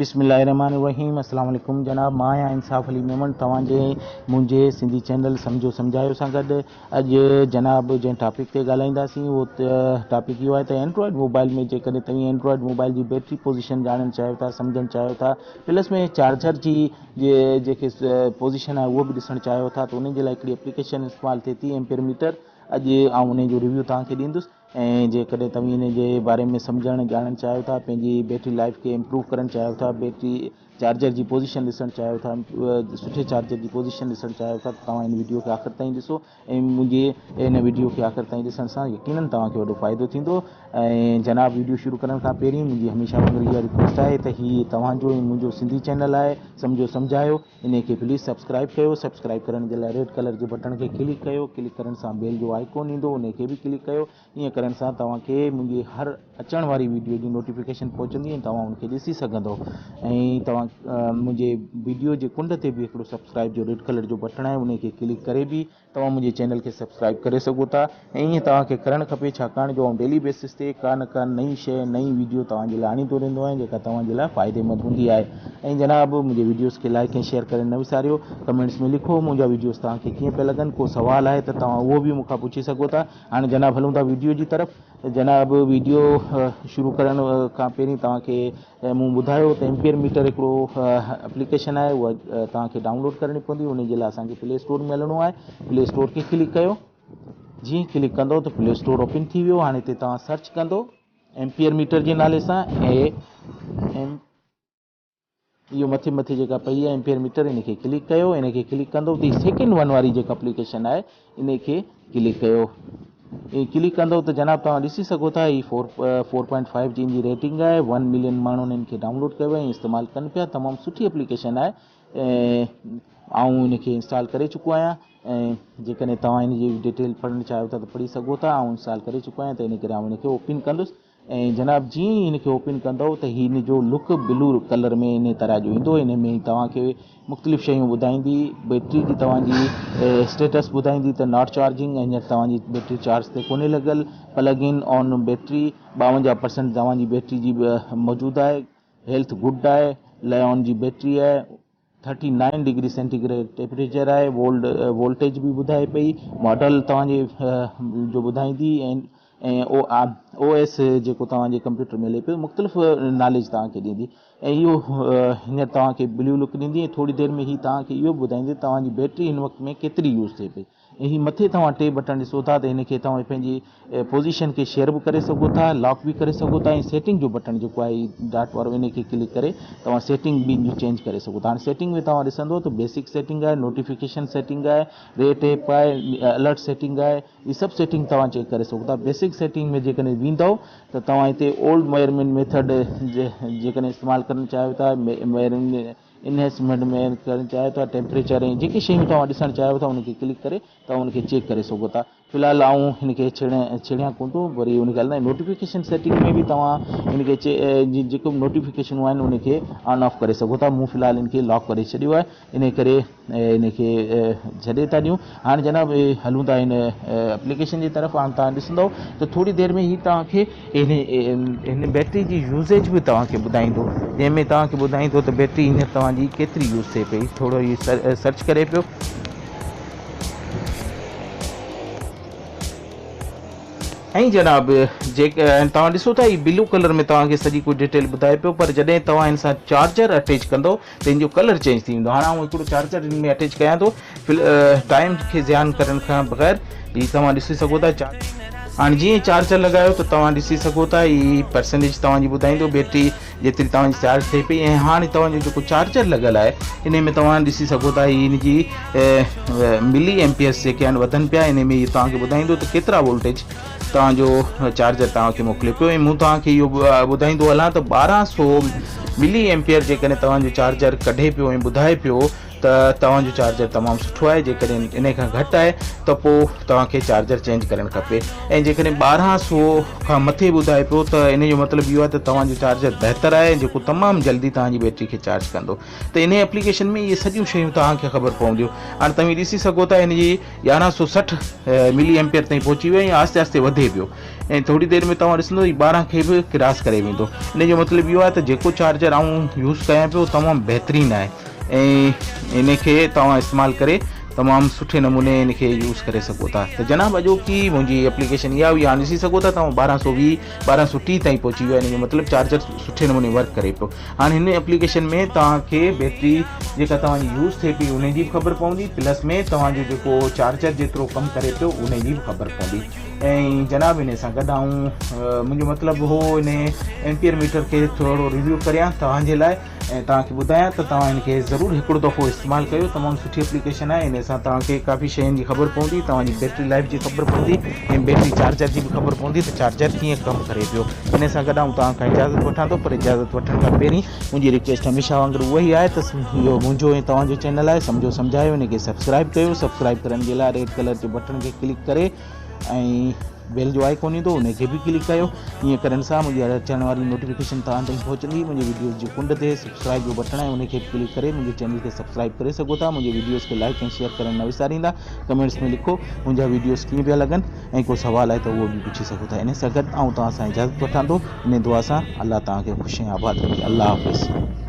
بسم الله الرحمن الرحيم السلام عليڪم جناب مان آهيان انصاف علي ميمڻ توهان جي منهنجي سنڌي چينل سمجهو سمجهايو سان گڏ اڄ جناب جنهن ٽاپڪ تي ڳالهائينداسين اهو ٽاپڪ اهو آهي ته اينڊرائڊ موبائل ۾ جيڪڏهن توهين اينڊرائڊ موبائل جي بيٽري پوزيشن ڄاڻڻ چاهيو ٿا سمجهڻ چاهيو ٿا پلس ۾ چارجر جي جيڪي پوزيشن آهي اهو به ڏسڻ چاهيو ٿا ته ان جي لاء هڪڙي اپليڪيشن استعمال ٿئي ٿي ايمپيئر ميٽر اڄ آئون ان جو ريويو توهان کي ڏيندس ۽ جيڪڏهن توهين ان جي باري ۾ سمجهڻ ڄاڻڻ چاهيو ٿا پنهنجي بيٽري لائف کي امپروو ڪرڻ چاهيو ٿا بيٽري چارجر جي پوزيشن ڏسڻ چاهيو ٿا سٺي چارجر جي پوزيشن ڏسڻ چاهيو ٿا ته توهان هن وڊيو کي آخر تائين ڏسو ۽ منهنجي هن وڊيو کي آخر تائين ڏسڻ سان يقينن توهان کي وڏو فائدو ٿيندو ۽ جناب وڊيو شروع ڪرڻ کان پهرين منهنجي هميشه وانگر اها رڪويسٽ آهي ته هي توهان جو ۽ منهنجو سنڌي چينل آهي سمجهو سمجهايو انهي کي پليز سبسڪرائب ڪيو سبسڪرائب ڪرڻ جي لاء ريڊ ڪلر جي بٽڻ کي ڪلڪ ڪيو ڪلڪ ڪرڻ سان بيل جو آئيڪون ايندو انهي کي به ڪلڪ ڪيو ائين ڪرڻ سان توهان کي منهنجي هر اچڻ واري ويڊيو جي نوٽيفڪيشن پهچندي ۽ توهان ان کي ڏسي سگهندو ۽ توهان منهنجي ويڊيو جي ڪنڊ تي به هڪڙو سبسڪرائب جو ريڊ ڪلر جو بٽڻ آهي انهي کي ڪلڪ ڪري به توهان منهنجي چينل کي سبسڪرائب ڪري سگهو ٿا ۽ ائين توهان کي ڪرڻ کپي ڇاڪاڻ جو آئون ڊيلي بيسس تي ڪا نه ڪا نئين شيء نئين ويڊيو توهان جي لاء آڻيندو رهندو آهيان جيڪا توهان جي لاء فائديمند هوندي آهي ۽ جناب منهنجي ويڊيوز کي لائڪ ۽ شيئر ڪرڻ نه وساريو ڪمينٽس ۾ لکو منهنجا ويڊيوز توهان کي ڪيئن پيا لڳن ڪو سوال آهي ته توهان اهو به مون کان پڇي سگهو ٿا هاڻي جناب هلون ٿا ويڊيو جي طرف جناب ويڊيو شروع ڪرڻ کان پهرين توهان کي مون ٻڌايو ته ايمپيئر ميٽر هڪڙو اپليڪيشن آهي اها توهان کي ڊائونلوڊ ڪرڻي پوندي ان جي لاء اسان کي پلي اسٽور ۾ هلڻو آهي پلي اسٽور کي ڪلڪ ڪيو جيئن ڪلڪ ڪندو ته پلي اسٽور اوپن ٿي ويو هاڻي هتي توهان سرچ ڪندو ايمپيئر ميٽر جي نالي سان اي ايم اهو مٿي مٿي جيڪا پئي آهي ايمپيئر ميٽر ان کي ڪلڪ ڪيو ان کي ڪلڪ ڪندو ته سيڪنڊ ون واري جيڪا اپليڪيشن آهي ان کي ڪلڪ ڪيو ائين ڪلڪ ڪندو ته جناب توهان ڏسي سگهو ٿا هي 4.5 جي ان جي ريٽنگ آهي 1 ملين ماڻهن ان کي ڊائونلوڊ ڪيو آهي ۽ استعمال ڪن پيا تمام سٺي اپليڪيشن آهي ۽ آئون ان کي انسٽال ڪري چڪو آهيان ۽ جيڪڏهن توهان ان جي ڊيٽيل پڙهڻ چاهيو ٿا ته پڙهي سگهو ٿا آئون انسٽال ڪري چڪو آهيان ته ان ڪري آئون ان کي اوپن ڪندس ۽ جناب جيئن ئي ان کي اوپن ڪندؤ ته هي ان جو لڪ بلو ڪلر ۾ ان طرح جو ايندو ان ۾ توهان کي مختلف شيون ٻڌائيندي بيٽري جي توهان جي اسٽيٽس ٻڌائيندي ته not charging هينئر توهان جي بيٽري چارج تي ڪونهي لڳل plug in on battery 52 percent توهان جي بيٽري جي موجود آهي هيلٿ گڊ آهي ليون جي بيٽري آهي thirty nine degree centigrade temperature آهي وولڊ وولٽيج به ٻڌائي پئي ماڊل توهان جي جو ٻڌائيندي ۽ او آر او ايس جيڪو توهان جي ڪمپيوٽر ۾ هلي پيو مختلف ناليج توهان کي ڏيندي ۽ اهو هينئر توهان کي بليو لڪ ڏيندي ۽ ٿوري دير ۾ هي توهان کي اهو به ٻڌائيندي توهان جي بيٽري هن وقت ۾ ڪيتري يوز ٿئي پئي ۽ هي مٿي توهان ٽي بٽڻ ڏسو ٿا ته هن کي توهان پنهنجي پوزيشن کي شيئر به ڪري سگهو ٿا لاڪ به ڪري سگهو ٿا ۽ سيٽنگ جو بٽڻ جيڪو آهي هي ڊاٽ وارو ان کي ڪلڪ ڪري توهان سيٽنگ به چينج ڪري سگهو ٿا هاڻي سيٽنگ ۾ توهان ڏسندو ته بيسڪ سيٽنگ آهي نوٽيفڪيشن سيٽنگ آهي ريٽ ايپ آهي الرٽ سيٽنگ آهي هي سڀ سيٽنگ توهان چيڪ ڪري سگهو ٿا بيسڪ سيٽنگ ۾ جيڪڏهن ويندو ته توهان هتي اولڊ ميئرمينٽ ميٿڊ جيڪڏهن استعمال ڪرڻ چاهيو ٿا ميئرمينٽ انهيسمينٽ ۾ ڪرڻ چاهيو ٿا ٽيمپريچر ۽ جيڪي شيون توهان ڏسڻ چاهيو ٿا ان کي ڪلڪ ڪري توهان ان کي چيڪ ڪري سگهو ٿا في الحال آئون هن کي ڇيڙيان ڪونه ٿو وري ان کي هلندا نوٽيفڪيشن سيٽنگ ۾ به توهان ان کي جيڪو به نوٽيفڪيشنون آهن ان کي آن آف ڪري سگهو ٿا مون في الحال ان کي لاڪ ڪري ڇڏيو آهي ان ڪري ان کي ڇڏي ٿا ڏيون هاڻي جناب هلون ٿا هن اپليڪيشن جي طرف هاڻي توهان ڏسندو ته ٿوري دير ۾ هي توهان کي هن بيٽري جي يوزيج به توهان کي ٻڌائيندو جنهن ۾ توهان کي ٻڌائيندو ته بيٽري هينئر توهان جي ڪيتري يوز ٿئي پئي ٿورو هي سرچ ڪري پيو ۽ جناب جيڪ توهان ڏسو ٿا هي بلو ڪلر ۾ توهان کي سڄي ڪجهه ڊيٽيل ٻڌائي پيو پر جڏهن توهان هن سان چارجر اٽيچ ڪندو ته هن جو ڪلر چينج ٿي ويندو هاڻي آئون هڪڙو چارجر هن ۾ اٽيچ ڪيان ٿو ٽائيم کي زيان ڪرڻ کان بغير هي توهان ڏسي سگهو ٿا هاڻي جيئن چارجر لڳايو ته توهان ڏسي سگهو ٿا هي پرسنٽيج توهان جي ٻڌائيندو بيٽري جيتري توهان جي چارج ٿئي پئي ۽ هاڻي توهان جو جيڪو چارجر لڳل آهي ان ۾ توهان ڏسي سگهو ٿا هي ان جي ملي ايمپيئرس جيڪي آهن وڌن پيا ان ۾ هي توهان کي ٻڌائيندو ته ڪيترا وولٽيج توهان جو چارجر توهان کي موڪلي پيو ۽ مون توهان کي اهو ٻڌائيندو هلان ته 1200 ملي ايمپيئر جيڪڏهن توهان جو چارجر ڪڍي پيو ۽ ٻڌائي پيو ته توهان جو چارجر تمام سٺو آهي جيڪڏهن ان کان گهٽ آهي ته پوء توهان کي چارجر چينج ڪرڻ کپي ۽ جيڪڏهن 1200 کان مٿي ٻڌائي پيو ته ان جو مطلب اهو آهي ته توهان جو چارجر بهتر آهي جيڪو تمام جلدي توهان جي بيٽري کي چارج ڪندو ته انهي اپليڪيشن ۾ اهي سڄيون شيون توهان کي خبر پونديون. هاڻي توهين ڏسي سگهو ٿا ان جي 1160 ملي ايمپيئر تائين پهچي ويو ۽ آهستي آهستي وڌي پيو ۽ ٿوري دير ۾ توهان ڏسندو هي 12 کي به ڪراس ڪري ويندو. ان جو مطلب اهو آهي ته جيڪو چارجر آئون يوز ڪيان پيو تمام بهترين آهي ۽ ان کي توهان استعمال ڪري تمام سٺي نموني ان کي يوز ڪري سگهو ٿا. ته جناب اڄوڪي منهنجي اپليڪيشن اها هئي. هاڻي ڏسي سگهو ٿا توهان 1220 1230 تائين پهچي ويو آهي. ان جو مطلب چارجر سٺي نموني ورڪ ڪري پيو. هاڻي هن ايپليڪيشن ۾ توهان کي بيٽري جيڪا توهان جي يوز ٿئي پئي ان جي به خبر پوندي پلس ۾ توهان جو جيڪو چارجر جيترو ڪم ڪري پيو ان جي به خبر پوندي ۽ جناب ان سان گڏ آئون منهنجو مطلب هو ان ايمپيئر ميٽر کي ٿورو ريويو ڪريان توهان جي لاء ۽ توهان کي ٻڌايان ته توهان هن کي ضرور هڪڙو دفعو استعمال ڪيو تمام سٺي اپليڪيشن آهي ان سان توهان کي ڪافي شين جي خبر پوندي توهان جي بيٽري لائف جي خبر پوندي ۽ بيٽري چارجر جي به خبر پوندي ته چارجر ڪيئن ڪم ڪري پيو ان سان گڏ آئون توهان کان اجازت وٺان ٿو پر اجازت وٺڻ کان پهرين منهنجي رڪويسٽ هميشه وانگر اها ئي آهي ته اهو منهنجو ۽ توهان جو چينل آهي سمجهو سمجهايو ان کي سبسڪرائب ڪيو سبسڪرائب ڪرڻ جي لاء ريڊ ڪلر جي بٽڻ کي ڪلڪ ڪري ۽ بيل جو آئيڪون ايندو ان کي به ڪلڪ ڪيو ائين ڪرڻ سان منهنجي هر اچڻ واري نوٽيفڪيشن توهان تائين پهچندي منهنجي وڊيوز جي ڪنڊ تي سبسڪرائب جو بٽڻ آهي ان کي به ڪلڪ ڪري منهنجي چينل کي سبسڪرائب ڪري سگهو ٿا منهنجي وڊيوز کي لائڪ ۽ شيئر ڪرڻ نه وساريندا ڪمينٽس ۾ لکو منهنجا وڊيوز ڪيئن پيا لڳن ۽ ڪو سوال آهي ته اهو به پڇي سگهو ٿا ان سان گڏ آئون توهان سان اجازت وٺان ٿو ان دعا سان الله توهان کي خوش ۽ آباد رکي الله حافظ.